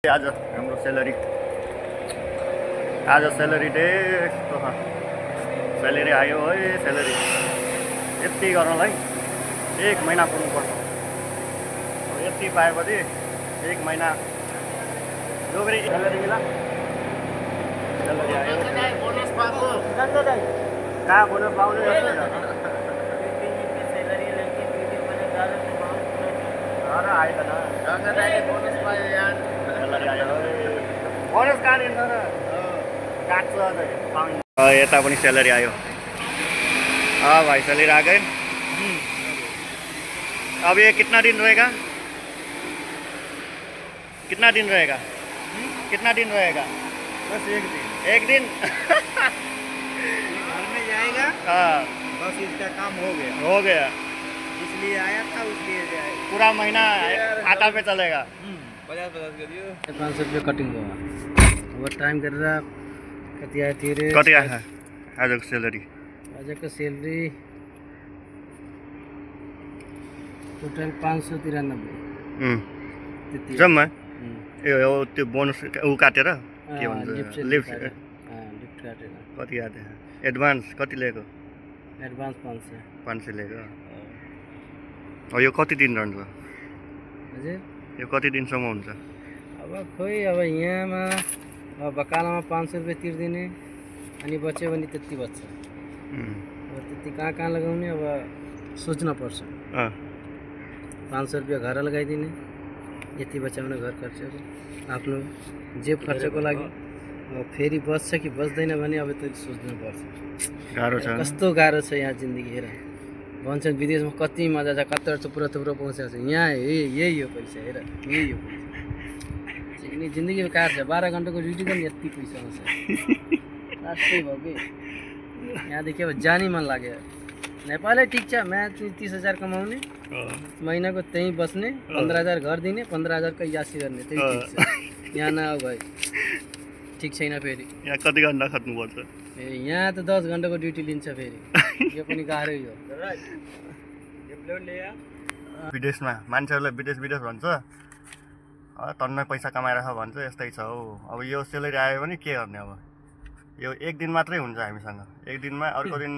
आज हाम्रो salary day यस्तो छ। सेलेरी आयो है, सेलेरी यति गर्नलाई 1 महिना पुग्नुपर्छ। यति पाएपछि 1 महिना जोगरी सेलेरी मिला। सेलेरी आयो, बोनस पाएको कहाँ बोनस पाउने बोनस पायो यार। बोनस काटिन्छ र काट्छ। यता पनि सेलेरी आयो। भाई सेलेरी आ गए। अब ये कितना दिन रहेगा? कितना दिन रहेगा? कितना दिन रहेगा? बस 1 दिन। 1 दिन घर में जाएगा। हाँ, बस इसका काम हो गया। हो गया। इसलिए आया था, उसलिए जाएगा। पूरा महीना खाता पे चलेगा। 50 कर दियो। 500 रुपये कटिंग हुआ। ओवर टाइम गरेर कति आयो तिरे? कति आयो आजको सेलेरी? आजको सेलेरी टोटल 593। त्यति जम्मा यो त्यो बोनस ऊ काटेर के भन्छ लिफ्ट काटेर कति आयो? एडभान्स कति लिएको? एडभान्स 500 लिएको। यो कति दिन रहन्छ? हजुर, यो कति दिनसम्म हुन्छ? अब खोइ, अब यहाँमा अब बकालामा 500 रुपये तिर्दिने, अनि बच्यो भने त्यति बच्छ। अब त्यति कहाँ कहाँ लगाउने, अब सोच्न पर्छ। 500 रुपये घर लगाइदिने, यति बचाउने घर खर्चहरू, आफ्नो जेब खर्चको लागि। अब फेरि बच्छ कि बच्दैन भने अब त्यो सोच्नुपर्छ। गाह्रो छ, कस्तो गाह्रो छ यहाँ जिन्दगी। हेर, भन्छन् विदेशमा कति मजा छ, कति थुप्रो पहुँचेको छ। यहाँ यही हो पैसा। हेर, यही हो पैसा। जिन्दगी बेकार छ। 12 घन्टाको ड्युटी पनि यति पैसा आउँछ। साँच्चै भयो कि यहाँदेखि अब जानै मन लाग्यो। नेपालै ठिक छ, म्या 30,000 कमाउने, महिनाको त्यहीँ बस्ने, 15,000 घर दिने, 15,000 को यासी गर्ने, त्यही ठिक छ। यहाँ नआऊ भाइ, ठिक छैन। फेरि यहाँ कति घन्टा खट्नुपर्छ? यहाँ त 10 घन्टाको ड्युटी लिन्छ फेरि। यो पनि गाह्रै हो। विदेशमा मान्छेहरूले विदेश भन्छ, तन्नै पैसा कमाएर भन्छ। यस्तै छ हौ। अब यो सेलेरी आयो भने के गर्ने? अब यो 1 दिन मात्रै हुन्छ हामीसँग। 1 दिनमा अर्को दिन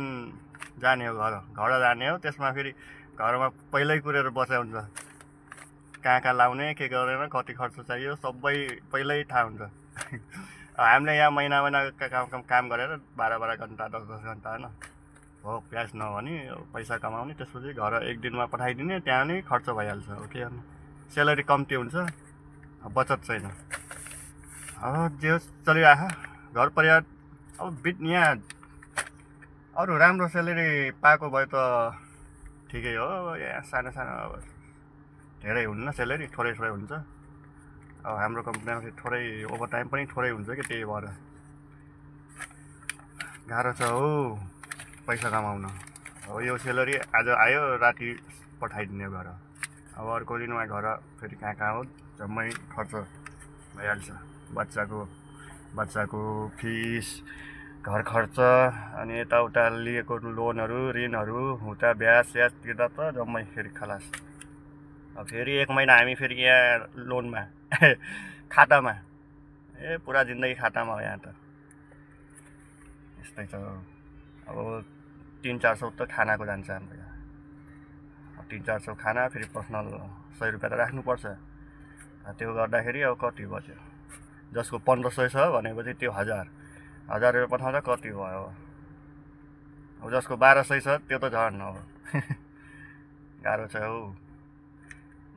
जाने हो, घर जाने हो। त्यसमा फेरि घरमा पहिल्यै कुरेर बसेको हुन्छ। कहाँ कहाँ लाउने, के गरेर, कति खर्च चाहियो, सबै पहिल्यै थाहा हुन्छ। हामीले यहाँ महिना काम गरेर 12 घन्टा 10 घन्टा होइन हो प्याज नभने पैसा कमाउने, त्यसपछि घर 1 दिनमा पठाइदिने, त्यहाँ नै खर्च भइहाल्छ। हो के गर्ने? सेलेरी कम्ती हुन्छ, बचत छैन। अब जे चलिरहेको घर परिवार। अब यहाँ अरू राम्रो सेलेरी पाएको भए त ठिकै हो। यहाँ सानो अब धेरै हुन्न सेलेरी, थोरै हुन्छ। अब हाम्रो कम्पनीमा फेरि थोरै ओभर टाइम पनि थोरै हुन्छ कि, त्यही भएर गाह्रो छ हौ पैसा कमाउन। अब यो सेलेरी आज आयो, राति पठाइदिने घर। अब अर्को दिनमा घर फेरि कहाँ हो, जम्मै खर्च भइहाल्छ। बच्चाको फिस, घर खर्च, अनि यताउता लिएको लोनहरू, ऋणहरू, उता ब्याज तिर्दा त जम्मै फेरि खलास। अब फेरि 1 महिना हामी फेरि यहाँ लोनमा खातामा, पुरा जिन्दगी खातामा हो यहाँ त। यस्तै छ। अब 300-400 त खानाको जान्छ हाम्रो यहाँ। 300-400 खाना, फेरि पर्सनल 100 रुपियाँ त राख्नुपर्छ। त्यो गर्दाखेरि अब कति बच्यो? जसको 1500 छ भनेपछि त्यो 1000 रुपियाँ पठाउँदा कति भयो? अब जसको 1200 छ त्यो त झन् हो। गाह्रो छ हौ।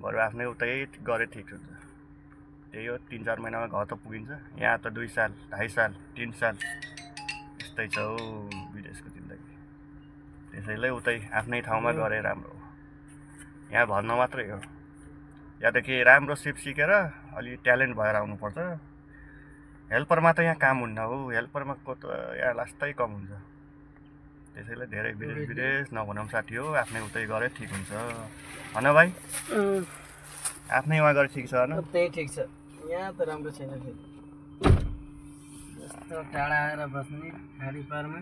बरु आफ्नै उतै गरे ठिक हुन्छ। त्यही हो, 3-4 महिनामा घर त पुगिन्छ। यहाँ त 2 साल, 2.5 साल, 3 साल यस्तै छ हौ विदेशको जिन्दगी। त्यसैले उतै आफ्नै ठाउँमा गरे राम्रो हो। यहाँ भन्न मात्रै हो। या त के राम्रो सिप सिकेर अलि ट्यालेन्ट भएर आउनुपर्छ। हेल्परमा त यहाँ काम हुन्न हौ। हेल्परमा को त यहाँ लास्टै कम हुन्छ। त्यसैले धेरै विदेश नभनौँ साथी हो, आफ्नै उतै गरे ठिक हुन्छ। होइन भाइ? आफ्नै वहाँ गरे ठिक छ होइन? त्यही ठिक छ। यहाँ त राम्रो छैन फेरि। यस्तो टाढा आएर बस्ने, खाडी पारमा।